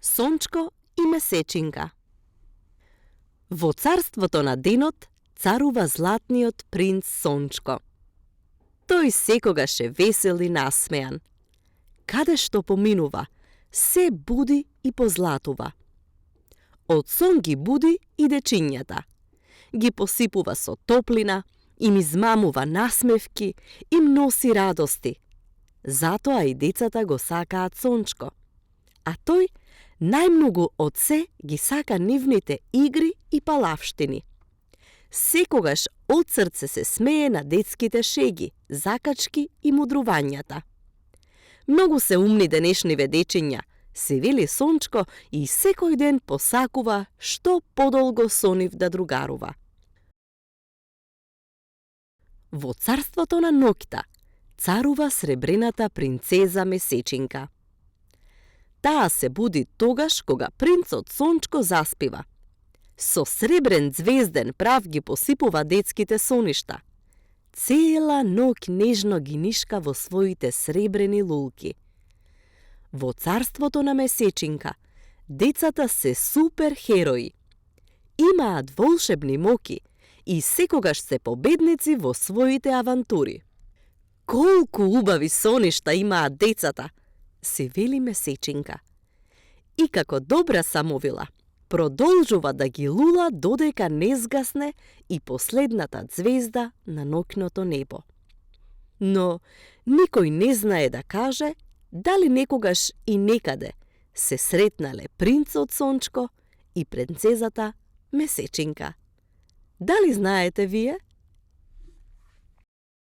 Сончко и месечинка. Во царството на денот царува златниот принц Сончко. Тој секогаш е весел и насмеан. Каде што поминува, се буди и позлатува. Од сон ги буди и дечињата. Ги посипува со топлина, им измамува насмевки, им носи радости. Затоа и децата го сакаат Сончко. А тој најмногу од се ги сака нивните игри и палавштини. Секогаш од срце се смее на детските шеги, закачки и мудрувањата. Многу се умни денешниве дечиња, се вели Сончко и секој ден посакува што подолго со нив да другарува. Во царството на ноќта царува сребрената принцеза Месечинка. Таа се буди тогаш кога принцот Сончко заспива. Со сребрен звезден прав ги посипува детските соништа. Цела ноќ нежно ги нишка во своите сребрени лулки. Во царството на Месечинка децата се супер херои. Имаат волшебни моки и секогаш се победници во своите авантури. Колку убави соништа имаат децата, се вели Месечинка. И како добра самовила, продолжува да ги лула додека не згасне и последната звезда на ноќното небо. Но никој не знае да каже дали некогаш и некаде се сретнале принцот Сончко и принцезата Месечинка. Дали знаете вие?